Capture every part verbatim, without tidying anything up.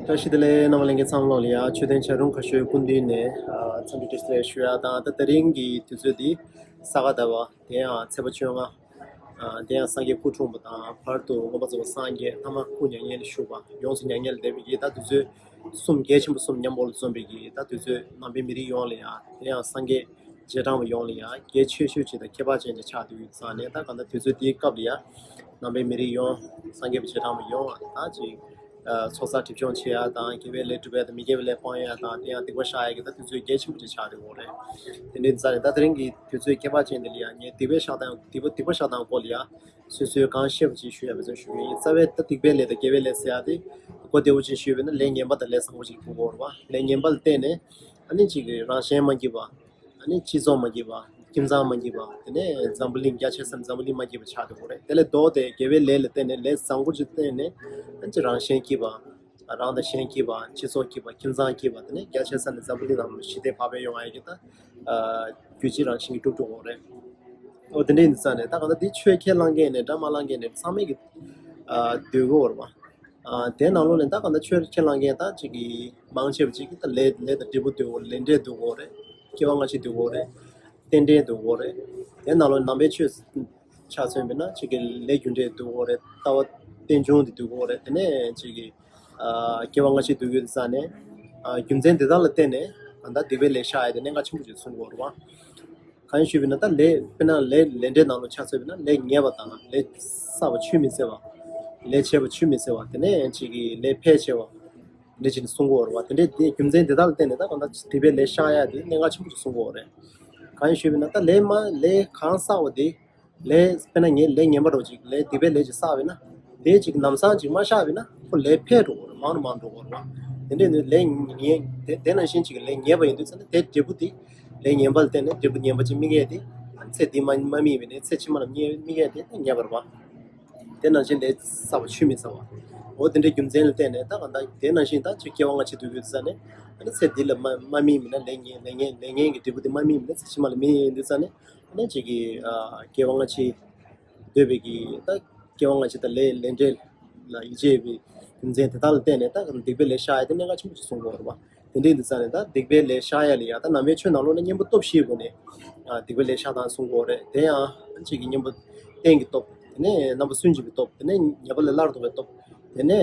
བཀྲ་ཤིས་བདེ་ལེགས། རྣམ་པ་ལྷན་རྒྱས་ཚང་མ་ལོག་ལ་ཡ་མཆོད་རྟེན་བྱ་རུང་ཁ་ཤོའི་སྐུ་མདུན་ནས་ཨ་འཚམས་འདྲི་བཀྲ་ཤིས་བདེ་ལེགས་ཞུ་ཡ་དང་། ད་དེ་རིང་གི་དུས་ཚོད་འདི་ས་ག་ཟླ་བ་དེ་ཡང་ཚེས་པ་བཅོ་ལྔ། ཨ་དེ་ཡང་སངས་རྒྱས་སྐུ་འཁྲུངས་པ་དང་བར་དུ་མངོན་པར་རྫོགས་པར་སངས་རྒྱས། ཐ་མ་སྐུ་མྱ་ངན་ལས་བཞུགས་པ། ཡོངས་སུ་མྱ་ངན་ལས་འདས་པའི་གི་ད་དུས་ཚོད་གསུམ་གལ་ཆེན་པོ་གསུམ་མཉམ་པོ་ལ་འཛོམས་པའི་གི་ད་དུས་ཚོད། ནང་པའི་མི་རིགས་ཡོངས་ལ་ཡ་དེ་ཡང་སངས་རྒྱས་རྗེས་འབྲང་བ་ཡོངས་ལ་ཡ་གལ་ཆེ་ཤོས་ཅིག་དང་ཁྱད་པར་ཅན་ཅིག་ཆགས་བསྡད་ཡོད་ཙང་ནས། ད་གང་ལྟར་དུས་ཚོད་འདིའི་སྐབས་ལ་ཡ་ནང་པའི་མི་རིགས་ཡོངས་སངས་རྒྱས་པ་རྗེས་འབྲང་བ་ཡོངས་ད་ཅིག་ཨ་ཚོགས་བསགས་སྒྲིབ་སྦྱོང་བྱེད་ཡ་དང་། དགེ་བའི་ལས་སྒྲུབ་ཡ་དང་། མི་དགེ་བའི་ལས་སྤང་ཡ་དང་། དེ་ཡང་སྡིག་པ་བཤགས་ཡ་གི་ད་དུས་ཚོད་གལ་ཆེན་པོ་ཅིག་ཆགས་བསྡད་ཡོད་རེད། དེ་འདྲའི་ཙང་ནས་ད་དེ་རིང་གི་དུས་ཚོད་ཁྱད་པར་ཅན་འདི་ལ་ཡ་ངས་སྡིག་པའི་བཤགས་སྟངས། སྡིག་པ་སྡིག་པ་བཤགས་སྟངས་སྐོར་ལ་ཡ་སོ་སོས་གང་ཤེས་པ་ཅིག་ཞུ་ཡ་འབད་བརྩོན་ཞུ་གི་ཡིན། རྩ་བའི་ད་སྡིག་པའི་ལས་དང་དགེ་བའི་ལས་ཟེར་ཡ་དེ་གོ་བདེ་བོ་ཅིག་ཞུས་པ་ཡིན་ན་ལས་ངན་པ་དང་ལས་བཟང་པོ་ཅིག་གོ་དགོས་རེད་བ། ལས་ངན་པ་ལ་བརྟེན་ནས་ཨ་ནི་ཅིག་གི་རང་གཞན་མ་སྐྱིད་པ། ཨ་ནི་སྤྱི་ཚོགས་མ་སྐྱིད་པ། ཁྱིམ་ཚང་མ་སྐྱིད་པ། དེ་ནས་འཛམ་བུ་གླིང་རྒྱ་ཆེ་ས་ནས་འཛམ་བུ་གླིང་མ་སྐྱིད་པ་ཆགས་བསྡད་ཡོད་རེད། དེ་ལས་ལྡོག་སྟེ་དགེ་བའི་ལས་ལ་བརྟེན་ནས་ལས་བཟང་པོ་ཅིག་བརྟེན་ནས་ཨ་ནི་ཅིག་རང་གཞན་སྐྱིད་པ། རང་དང་གཞན་སྐྱིད་པ། སྤྱི་ཚོགས་སྐྱིད་པ། ཁྱིམ་ཚང་སྐྱིད་པ། དེ་ནས་རྒྱ་ཆེ་ས་ནས་འཛམ་བུ་གླིང་ནང་ཞི་བདེ་བག་ཕེབས་ཡོང་བ་ཡིན་གྱི་ད། ཨ་རྒྱུ་ཅིག་རང་བཞིན་གྱིས་གྲུབ་འགྲོ་གི་རེད། འོ་དེ་འདྲ་ཡིན་དུས་ཙང་ནས་ད་གང་ལྟར་འདི་ཆོས་ཁས་བླངས་མཁན་ནས་འདྲ་མ་བླངས་མཁན་ནས་ཚང་མས་ཀྱི་ཨ་འདོད་གི་ཡོད་རེད་བ། ཨ་དེའི་ནང་ལོགས་ནས་ད་གང་ལྟར་ཆོས་ཁས་བླངས་མཁན་ད་ཅིག་གི་མང་ཆེ་བ་ཅིག་གིས་ད་ལས་ལས་དང་འབྲས་བུ་འདོད་གི་ཡོད་རེད། ལས་འབྲས་འདོད་གི་ཡོད་རེད། སྐྱེ་བ་སྔ་ཕྱི་འདོད་གི་ཡོད་རེད། རྟེན་འབྲེལ་འདོད་གི་ཡོད་རེད། དེའི་ནང་ལོགས་ནང་པའི་ཆོས་ཆ་མཚོན་པ་ཡིན་ན་ཅིག་གི་ལས་རྒྱུ་འབྲས་འདོད་གི་ཡོད་རེད། ལྟ་བ་རྟེན་འབྱུང་དེ་འདོད་གི་ཡོད་རེད། དེ་ནས་ཅིག་གི་ཨ་སྐྱེ་བ་སྔ་ཕྱི་འདོད་ཀྱི་ཡོད་ཙང་ནས། ཨ་རྒྱུ་མཚན་དེ་དག་ལ་བརྟེན་ནས་ད་ལྟ་སྡིག་པའི་ལས་བཤགས་ཡ་དེ་གནད་འགག་ཆེན་པོ་ཅིག་གསུང་གི་ཡོད་རེད་བ། གང་ཡིན་ཞུས་པ་ཡིན་ན་ད་ལས་དཔེར་ན་ལས་ལས་འབྲས་ནང་ལ་ཆ་མཚོན་པ་ཡིན་ན་ལས་ཉེས་པ་དང་། ལས་བསགས་པ་ཆུད་མི་ཟ་བ། ལས་བྱས་པ་ཆུད་མི་ཟ་བ། དེ་ནས་ཅིག་གི་ལས་ཕལ་ཆེ་བ་འདི་ཅིག་གསུང་གི་ཡོད་རེད་བ། དེ་འདྲའི་དེ་རྒྱུ་མཚན་དེ་དག་ལ་བརྟེན་ནས་ད་གང་ལྟར་སྡིག་པའི་ལས་བཤགས་ཡ་དེ་གནད་འགག་ཆེན་པོ་ཅིག་གསུང་གི་ཡོད་རེད། གང་ཡིན་ཞུས་པ་ཡིན་ན་ད་ལས་མ་ལས་གང་བསགས་པ་དེ། ལས་དཔེར་ན་ངས་ལས་ངན་པ་འདྲ་བོ་ཅིག་ལས་སྡིག་པའི་ལས་ཅིག་བསགས་པ་ཡིན་ན། དེ་ཅིག་ལམ་སང་ཅིག་མ་བཤགས་པ་ཡིན་ན་ཁོ་ལས་འཕེལ་འགྲོ་གི་རེད། མང་རུ་མང་རུ་འགྲོ་གི་རེད་བ། དེ་འདྲས་ནི་ལས་ངན་དེ་དེ་ནང་བཞིན་ཅིག་ལས་ཉེས་པ་ཡིན་དུས་ཙང་ནས་དེ་འབྲས་བུ་དེ། ལས་ངན་པ་ལ་བརྟེན་ནས་འབྲས་བུ་ངན་པ་ཅིག་དམིགས་ཡས་དེ། ཚེ་འདི་མ་མ་དམིགས་པ་ཡིན་ན་ཚེ་ཕྱི་མ་ལ་དམིགས་དམིགས་ཡས་དེ་ཉེས་པ་རེད་བ། དེ་ནང་བཞིན་ལས་བསགས་པ་ཆུད་མི་ཟ་བ། འོ་དེ་འདྲའི་རྒྱུ་མཚན་ལ་བརྟེན་ནས་ད་གང་ལྟར་དེ་ནང་བཞིན་ད་ཅིག་སྐྱེ་བ་སྔ་ཕྱི་འདོད་ཀྱི་ཡོད་ཙང་ནས། ཨ་ནི་ཚེ་འདི་ལ་མ་མ་དམིགས་པ་ཡིན་ན་ལས་ངན་ལས་ངན་ལས་ངན་གྱི་འབྲས་བུ་དེ་མ་དམིགས་པ་ཡིན་ན་ཚེ་ཕྱི་མ་ལ་དམིགས་ཡོང་དུས་ཙང་ནས། ཨ་ནི་ཅིག་གི་ཨ་སྐྱེ་བ་སྔ་ཕྱི་འདོད་པའི་གི་ད་སྐྱེ་བ་སྔ་ཕྱི་དང་ལས་ལས་འབྲས་ལ་ཡིད་ཆེས་པའི་རྒྱུ་མཚན་དེ་དག་ལ་བརྟེན་ནས་ད་སྡིག་པའི་ལས་བཤགས་ཡ་དེ་གནད་འགག་ཆེན་པོ་ཞིག་གསུང་གི་ཡོད་རེད་བ། དེ་འདྲའི་དུས་ཙང་ནས་ད་སྡིག་པའི་ལས་བཤགས་ཡ་ལ་ཡ་ད་ནང་པའི་ཆོས་ནང་ལོགས་ནས་གཉེན་པོ་སྟོབས་བཞིའི་སྒོ་ནས་ཨ་སྡིག་པའི་ལས་བཤགས་སྟངས་གསུང་གི་ཡོད་རེད། དེ་ཡང་ཅིག་གི་གཉེན་པོ་རྟེན་གྱི་སྟོབས། དེ་ནས་རྣམ་པར་སུན་འབྱིན་པའི་སྟོབས། དེ་ནས་ཉེས་པ་ལས་སླར་ལྡོག་པའི་སྟོབས། དེ་ནས་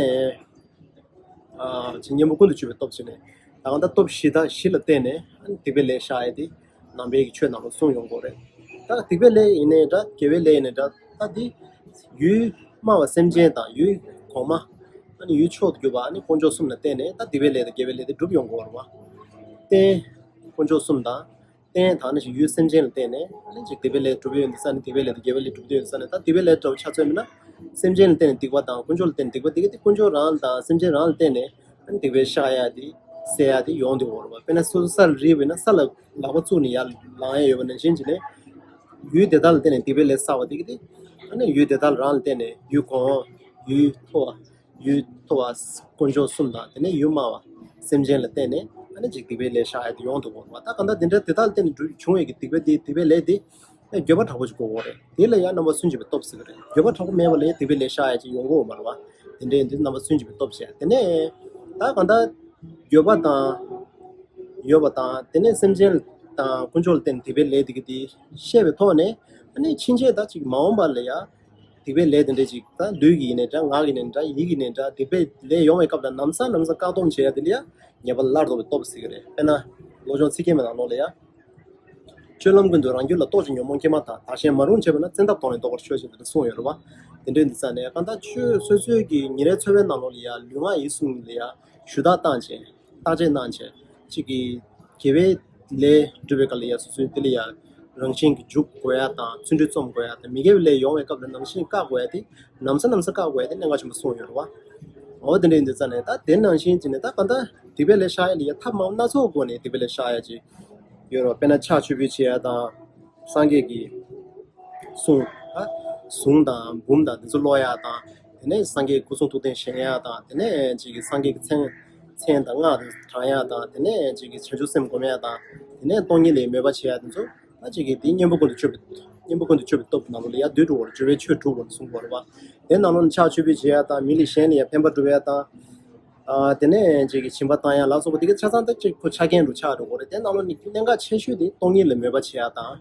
ཨ་ཅིག་གཉེན་པོ་ཀུན་ཏུ་སྤྱོད་པའི་སྟོབས་བྱས་ནས། ད་གང་ལྟར་སྟོབས་བཞི་དང་བཞི་ལ་བརྟེན་ནས་ཨ་ནི་སྡིག་པའི་ལས་བཤགས་ཡ་དེ་ནང་པའི་གི་ཆོས་ནང་ལ་གསུངས་ཡོང་གི་ཡོད་རེད། ད་སྡིག་པའི་ལས་ཡིན་ནའི་འདྲ། དགེ་བའི་ལས་ཡིན་ནའི་འདྲ། ད་འདི་ཡུལ་སྨྲ་བ་སེམས་ཅན་དང་། ཡུལ་གོང་མ། ཨ་ནི་ཡུལ་མཆོག་ཏུ་གྱུར་པ། ཨ་ནི་དཀོན་མཆོག་གསུམ་ལ་བརྟེན་ནས་ད་སྡིག་པའི་ལས་དང་དགེ་བའི་ལས་དེ་སྒྲུབ་ཡོང་གི་ཡོད་རེད་བ། རྟེན་དཀོན་མཆོག་གསུམ་དང་། རྟེན་དང་ནི་ཞིག་ཡུལ་སེམས་ཅན་ལ་བརྟེན་ནས་ཨ་ནི་ཅིག་སྡིག་པའི་ལས་སྒྲུབ་ཡོང་དུས་ཙང་ནས་སྡིག་པའི་ལས་དང་དགེ་བའི་ལས་སྒྲུབ་ཡོང་དུས་ཙང་ནས། ད་སྡིག་པའི་ལས་འདྲ་བོ་ཆ་མཚོན་པ་ཡིན་ན། སེམས་ཅན་ལ་བརྟེན་ནས་སྡིག་པ་དང་དཀོན་མཆོག་ལ་བརྟེན་ནས་སྡིག་པ། སྡིག་པ་དེ་དཀོན་མཆོག་རང་ལ་དང་སེམས་ཅན་རང་ལ་བརྟེན་ནས་ཨ་ནི་སྡིག་པའི་བཤགས་ཡ་དེ་སེལ་ཡ་དེ་ཡོང་དུ་འོར་བ། དཔེར་ན་སོ་སོ་ས་ལ་རིལ་བ་ཡིན་ན་ས་ལ་ལག་པ་བཙུགས་ནས་ཡར་ལངས་ཡ་ཡོད་པ་ནང་བཞིན་བྱས་ནས། ཡུལ་དེ་དག་ལ་བརྟེན་ནས་སྡིག་པའི་ལས་བསགས་པ་དེ་གི་དེ། ཨ་ནི་ཡུལ་དེ་དག་རང་ལ་བརྟེན་ནས་ཡུལ་གོང་། ཡུལ་མཐོ་བ། ཡུལ་མཐོ་བ་དཀོན་མཆོག་གསུམ་དང་དེ་ནས་ཡུལ་སྨྲ་བ་སེམས་ཅན་ལ་བརྟེན་ནས་ཨ་ནི་ཅིག་སྡིག་པའི་ལས་བཤགས་ཡ་དེ་ཡོང་དུ་འོར་བ། ད་གང་ལྟར་དེ་འདྲ་དེ་དག་ལ་བརྟེན་ནས་འབྱུང་བའི་གི་སྡིག་པའི་དེ་སྡིག་པའི་ལས་དེ། ཨེ་འགྱོད་པ་དྲག་པོ་ཞིག་དགོས་ཀྱི་རེད། དེ་ལ་ཡང་རྣམ་པར་སུན་འབྱིན་པའི་སྟོབས་ཟེར་གྱི་རེད། འགྱོད་པ་དྲག་པོ་མེད་པ་ལ་ཡང་སྡིག་པའི་ལས་བཤགས་ཡ་ཅིག་ཡོང་གི་ཡོད་མ་རེད་བ། དེ་འདྲའི་འདི་རྣམ་པར་སུན་འབྱིན་པའི་སྟོབས་བྱས། དེ་ནས་ད་གང་ལྟར་འགྱོད་པ་དང་ཡོད་པ་དང་། དེ་ནས་སེམས་ཅན་དང་དཀོན་མཆོག་ལ་བརྟེན་སྡིག་པའི་ལས་དེ་གི་དེ་ཤེས་པའི་ཐོག་ནས། ཨ་ནི་ཕྱིན་ཆད་ད་ཅིག་མ་འོངས་པ་ལ་ཡང་སྡིག་པའི་ལས་དེ་འདྲ་ཅིག་ད་ལུས་ཀྱི་ཡིན་ནའི་འདྲ། ངག་གི་ཡིན་ནའི་འདྲ། ཡིད་ཀྱི་ཡིན་ནའི་འདྲ། སྡིག་པའི་ལས་ཡོང་བའི་སྐབས་ལ་ལམ་སང་ལམ་སང་བཀག་སྡོམ་བྱེད་ཡ་དེ་ལ་ཡང་ཉེས་པ་སླར་ལྡོག་པའི་སྟོབས་ཟེར་གྱི་རེད། དཔེར་ན་བློ་སྦྱོང་ཚིག་བརྒྱད་མའི་ནང་ལོགས་ལ་ཡང་། སྤྱོད་ལམ་ཀུན་ཏུ་རང་རྒྱུད་ལ། རྟོག་ཅིང་ཉོན་མོངས་སྐྱེས་མ་ཐག། བདག་གཞན་མ་རུངས་བྱས་པ་ན། བཙན་ཐབས་དོགས་ནས་བཟློག་པར་ཤོག་ཅེས་དེ་འདྲ་གསུངས་ཡོད་རེད་བ། དེ་འདྲའི་འདི་ཙང་ནས་གང་ལྟར་ཆོས་སོ་སོའི་གི་ཉིན་རེའི་འཚོ་བའི་ནང་ལོགས་ལ་ཡང་ལུས་ངག་ཡིད་གསུམ་ལ་ཡང་ཞུ་དག་བཏང་བྱས། བརྟག་དཔྱད་གནང་བྱས། གཅིག་གི་དགེ་བའི་ལས་སྒྲུབ་པའི་སྐབས་ལ་ཡང་སོ་སོའི་དེ་ལ་ཡང་རང་བཞིན་གྱིས་འཇུག་དགོས་ཡ་དང་། བརྩོན་འགྲུས་རྩོམ་དགོས་ཡ་དང་། མི་དགེ་བའི་ལས་ཡོང་བའི་སྐབས་ལ་ནང་བཞིན་བཀག་དགོས་ཡ་དེ། ནམ་ས་ནམ་ས་བཀག་དགོས་ཡ་དེ་གནད་འགག་ཆེན་པོ་གསུངས་ཡོད་རེད་བ། འོ་དེ་འདྲའི་འདི་ཙང་ནས་ད་དེ་ནང་བཞིན་བྱས་ནས་ད་གང་ལྟར་སྡིག་པའི་ལས་བཤགས་ཡ་ལ་ཡང་ཐབས་མང་སྣ་ཚོགས་སྒོ་ནས་སྡིག་པའི་ལས་བཤགས་ཡ་ཅིག་ཡོད་རེད་བ། དཔེར་ན་ཕྱག་མཆོད་འབུལ་བྱེད་ཡ་དང་། སངས་རྒྱས་ཀྱི་གསུང་། ཨ་གཟུངས་དང་འབུམ་དང་འདི་ཚོ་ཀློག་ཡ་དང་། དེ་ནས་སངས་རྒྱས་སྐུ་གསུང་ཐུགས་རྟེན་བཞེངས་ཡ་དང་། དེ་ནས་ཅིག་གི་སངས་རྒྱས་ཀྱི་མཚན་མཚན་དང་སྔགས་དེ་བགྲང་ཡ་དང་། དེ་ནས་ཅིག་གི་བྱང་ཆུབ་སེམས་སྒོམ་ཡ་དང་། དེ་ནས་སྟོང་ཉིད་ལ་མོས་པ་བྱེད་ཡ་དེ་ཚོ། ད་ཅིག་གི་དེ་གཉེན་པོ་ཀུན་ཏུ་སྤྱོད་པའི། གཉེན་པོ་ཀུན་ཏུ་སྤྱོད་པའི་སྟོབས་ནང་ལོགས་ལ་ཡ་འདུས་འགྲོ་བར་སྦྱོར་བའི་ཆོས་དྲུག་པོ་ལ་གསུངས་པ་རེད་བ། དེ་ནང་ལོགས་ནས་ཕྱག་མཆོད་འབུལ་བྱེད་ཡ་དང་། མི་ལས་གཞན་ལ་ཡ་ཕན་པ་སྒྲུབ་ཡ་དང་། ཨ་དེ་ནས་ཅིག་གི་སྦྱིན་པ་བཏང་ཡ་ལ་སོགས་པ་དེ་ག་ཆ་ཚང་ད་ཅིག་ཁོ་ཆ་རྐྱེན་རུ་ཆགས་འགྲོ་གི་རེད། དེ་ནང་ལོགས་ནས་གནད་འགག་ཆེ་ཤོས་དེ་སྟོང་ཉིད་ལ་མོས་པ་བྱེད་ཡ་དང་།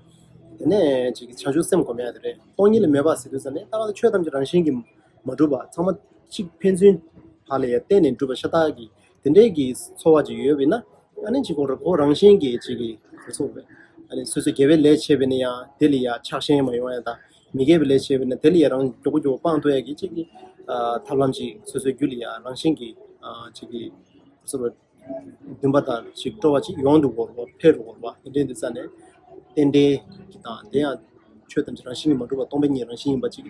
དེ་ནས་ཅིག་གི་བྱང་ཆུབ་སེམས་སྒོམ་ཡ་དེ་རེད། སྟོང་ཉིད་ལ་མོས་པ་ཟེར་དུས་ཙམ་ནས་ད་ག་ཆོས་ཐམས་ཅད་རང་བཞིན་གྱིས་མ་གྲུབ་པ། ཚང་མ་གཅིག་ཕན་ཚུན་བར་ལ་ཡ་བརྟེན་ནས་གྲུབ་པ་ཤ་སྟག་གི་དེ་འདྲའི་གི་ཚོར་བ་ཅིག་ཡོད་པ་ཡིན་ན། ཨ་ནི་ཅིག་ཁོ་རང་ཁོ་རང་བཞིན་གྱིས་ཅིག་གི་ཚོར་བས། ཨ་ནི་སོ་སོའི་དགེ་བའི་ལས་བྱས་པ་ཡིན་ན་ཡང་དེ་ལ་ཡ་ཆགས་ཞེན་མ་ཡོང་ཡ་དང་། མི་དགེ་བའི་ལས་བྱས་པ་ཡིན་ན་དེ་ལ་ཡ་རང་མགྱོགས་པོ་མགྱོགས་པོ་སྤང་ཐུབ་ཡ་གི་ཅིག་གི་ཨ་ཐབས་ལམ་ཅིག་སོ་སོའི་རྒྱུད་ལ་ཡ་རང་བཞིན་གྱིས་ཨ་ཅིག་གི་ཚོར་བ་འདུན་པ་དང་ཅིག་སྤྲོ་བ་ཅིག་ཡོང་འདུག་གོ། འཕེལ་འགྲོ་གོ་བ་དེ་འདྲའི་འདི་ས་ནས་རྟེན་འབྲེལ་དང་། དེ་ཡང་ཆོས་ཐམས་ཅད་རང་བཞིན་གྱིས་མ་གྲུབ་པ་སྟོང་པ་ཉིད་རང་བཞིན་ཡིན་པ་ཅིག་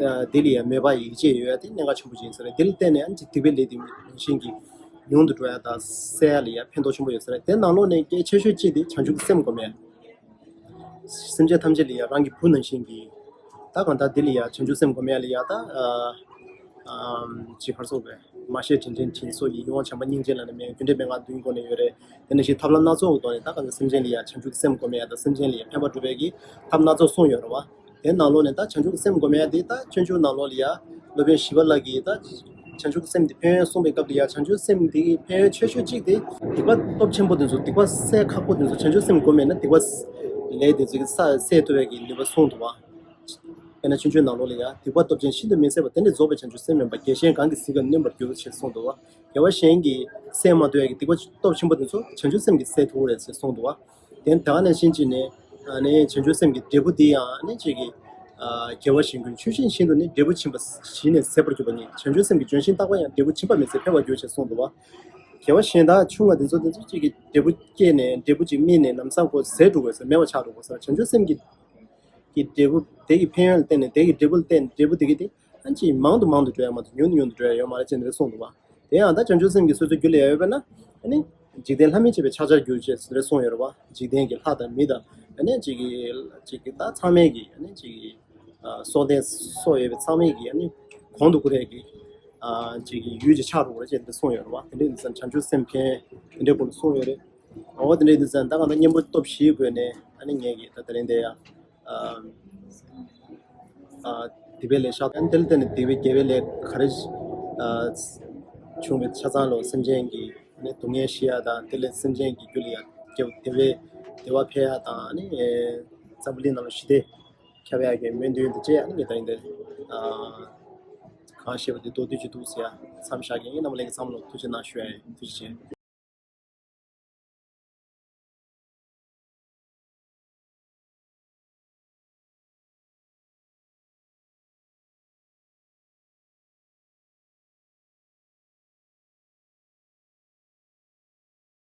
ཨ་དེ་ལ་ཡང་མོས་པ་ཡིད་ཆེས་ཡོད་ཡ་དེ་གནད་འགག་ཆེན་པོ་ཅིག་ཡིན་ས་རེད། དེ་ལ་བརྟེན་ནས་ཨ་ནི་སྡིག་པའི་ལས་དེ་རང་བཞིན་གྱིས་ཉུང་དུ་འགྲོ་ཡ་དང་སེལ་ཡ་ལ་ཡང་ཕན་ཐོགས་ཆེན་པོ་ཡོད་ས་རེད། དེ་ནང་ལོགས་ནས་གལ་ཆེ་ཤོས་གཅིག་དེ་བྱང་ཆུབ་ཀྱི་སེམས་སྒོམ་ཡ། སེམས་ཅན་ཐམས་ཅད་ལ་ཡང་རང་གི་བུ་ནང་བཞིན་གྱི། ད་གང་ལྟར་འདི་ལ་ཡང་བྱང་ཆུབ་སེམས་སྒོམ་ཡ་ལ་ཡང་ད་ཨ་ཨམ་ཅིག་ག་རེ་ཟེར་དགོས་རེད། མ་ཤེས་དྲིན་དྲན་དྲིན་གཟོ་ཡིས། ཡིད་འོང་བྱམས་པ་སྙིང་རྗེ་ལ་ནི་མེད། རྒྱུ་འབྲས་མན་ངག་བདུན་སྒོ་ནས་ཡོད་རེད། དེ་ནང་བཞིན་ཐབས་ལམ་སྣ་ཚོགས་ཀྱི་ཐོག་ནས་ད་གང་ལྟར་སེམས་ཅན་ལ་ཡང་བྱང་ཆུབ་ཀྱི་སེམས་སྒོམ་ཡ་དང་སེམས་ཅན་ལ་ཡང་ཕན་པ་སྒྲུབ་པའི་གི་ཐབས་སྣ་ཚོགས་གསུངས་ཡོད་རེད་བ། དེ་ནང་ལོགས་ནས་ད་བྱང་ཆུབ་ཀྱི་སེམས་སྒོམ་ཡ་དེ་ད་སྤྱོད་འཇུག་ནང་ལོགས་ལ་ཡ་སློབ་དཔོན་ཞི་བ་ལྷ་གིས་ད་བྱང་ཆུབ་ཀྱི་སེམས་དེ་ཕན་ཡོན་གསུངས་པའི་སྐབས་ལ་ཡ་བྱང་ཆུབ་སེམས་དེ་གི་ཕན་ཡོན་ཆེ་ཤོས་གཅིག་དེ་སྡིག་པ་སྟོབས་ཆེན་པོ་དེ་ཚོ། སྡིག་པ་སེལ་ཁག་པོ་དེ་ཚོ་བྱང་ཆུབ་སེམས་སྒོམ་མེད་ན་སྡིག་པ་ལས་དེ་ཚོ་གི་ས་སེལ་ཐུབ་པའི་གི་ནུས་པ་གསུངས་འདུག་བ། དཔེར་ན་སྤྱོད་འཇུག་ནང་ལོགས་ལ་ཡ་སྡིག་པ་སྟོབས་ཅན་ཤིན་ཏུ་མི་བཟད་པ། དེ་འདྲ་རྫོགས་པའི་བྱང་ཆུབ་སེམས་མིན་པ། བརྒྱལ་ཞེན་གང་གིས་ཟིན་པར་མནན་པར་འགྱུར་ཞེས་གསུངས་འདུག་བ། དགེ་བ་གཞན་གྱིས་སེལ་མ་ཐུབ་ཡ་གི་སྡིག་པ་སྟོབས་ཆེན་པོ་དེ་ཚོ་བྱང་ཆུབ་སེམས་ཀྱིས་སེལ་ཐུབ་ཀྱི་རེད་ཅེས་གསུངས་འདུག་བ། དེ་ད་ག་ནང་བཞིན་བྱས་ནས་ཨ་ནི་བྱང་ཆུབ་སེམས་ཀྱི་འབྲས་བུ་འདི་ཡང་ཨ་ནི་ཅིག་གི་ཨ་དགེ་བ་གཞན་ཀུན་ཆུ་ཤིང་བཞིན་དུ་ནི། འབྲས་བུ་འབྱིན་པ་གཞི་ནས་ཟད་པར་གྱུར་པ་ཉིད། བྱང་ཆུབ་སེམས་ཀྱི་ལྗོན་ཤིང་རྟག་པ་ཡང་། འབྲས་བུ་འབྱིན་པ་མི་ཟད་འཕེལ་བར་འགྱུར་ཞེས་གསུངས་འདུག་བ། དགེ་བ་གཞན་དག་ཆུང་བ་དེ་ཚོ་དེ་ཚོ་ཅིག་གི་འབྲས་བུ་སྐྱེས་ནས་འབྲས་བུ་ཅིག་སྨིན་ནས་ལམ་སང་ཁོ་ཟད་འགྲོ་དགོས་ཟེར། མེད་པ་ཆགས་འགྲོ་དགོས་ཟེར། བྱང་ཆུབ་སེམས་ཀྱི་གི་འབྲས་བུ་དེ་གི་ཕན་ཡོན་ལ་བརྟེན་ནས་དེ་གི་འབྲས་བུ་ལ་བརྟེན་ནས་འབྲས་བུ་དེ་གི་དེ་ཨ་ཅིག་མང་དུ་མང་དུ་འགྲོ་ཡ་མ་གཏོགས་ཉུང་དུ་ཉུང་དུ་འགྲོ་ཡ་ཡོད་མ་རེད་ཅེས་ནས་གསུངས་འདུག་བ། དེ་ཡང་ད་བྱང་ཆུབ་སེམས་ཀྱི་སོ་སོའི་རྒྱུད་ལ་ཡོད་པས་ན་ཨ་ནི་འཇིག་རྟེན་ལྷ་མིན་བཅས་པའི་ཕྱག་བྱར་འགྱུར་ཅེས་རེ་གསུངས་ཡོད་རེད་བ། འཇིག་རྟེན་གྱི་ལྷ་དང་མི་དང་ཨ་ནི་ཅིག་གི་ཅིག་གི་ད་ཚང་མས་ཀྱི་ཨ་ནི་ཅིག་གི་ཨ་སྲོག་ལྡན་སྲོག་ཡོད་པའི་ཚང་མས་ཀྱི་ཨ་ནི་གོང་དུ་བཀུར་ཡས་ཀྱི་ཨ་ཅིག་གི་ཡུལ་ཅིག་ཆགས་འགྲོ་གི་རེད་ཅེས་འདི་གསུངས་ཡོད་རེད་བ། དེ་འདྲའི་འདི་ཚོ་བྱང་ཆུབ་སེམས་མཁན་དེ་འདྲའི་སྐོར་ལ་གསུངས་ཡོད་རེད། འོ་དེ་འདྲའི་འདི་ཚོ་ད་གང་ལྟར་གཉེན་པོ་སྟོབས་བཞིའི་སྒོ་ནས་ཨ་ནི་ངས་ཀྱི་ད་དེ་རིང་འདི་ཡ་ཨ་ཨ་སྡིག་པའི་ལས་བཤགས། ཨ་ནི་དེ་ལ་བརྟེན་ནས་སྡིག་པའི་དགེ་བའི་ལས་ག་རེ་ཨ་བྱུང་བའི་ཆ་ཚང་ལོ་སེམས་ཅན་གྱི་ཨ་ནི་སྡུག་བསྔལ་ཞི་ཡ་དང་། དེ་ལས་སེམས་ཅན་གྱི་རྒྱུད་ལ་ཡ་དགེ་བ་དེ་བའི་བདེ་བ་འཕེལ་ཡ་དང་། ཨ་ནི་ཨེ་འཛམ་བུ་གླིང་ནང་ལ་ཞི་བདེ་ཁྱབ་ཡག་གི་སྨོན་འདུན་དུ་བཅས། ཨ་ནི་ངས་ད་རིང་འདི་ཨ་གང་བཤད་པ་འདི་མདོར་བསྡུས་ཅིག་འདུག་ཟེར་ཡ་མཚམས་བཞག་གི་ཡིན། རྣམ་པ་ལྷན་རྒྱས་ཚང་མ་ལ་ཐུགས་རྗེ་གནང་ཞུ་ཡ་ཡིན། ཐུགས་རྗེ་ཆེ།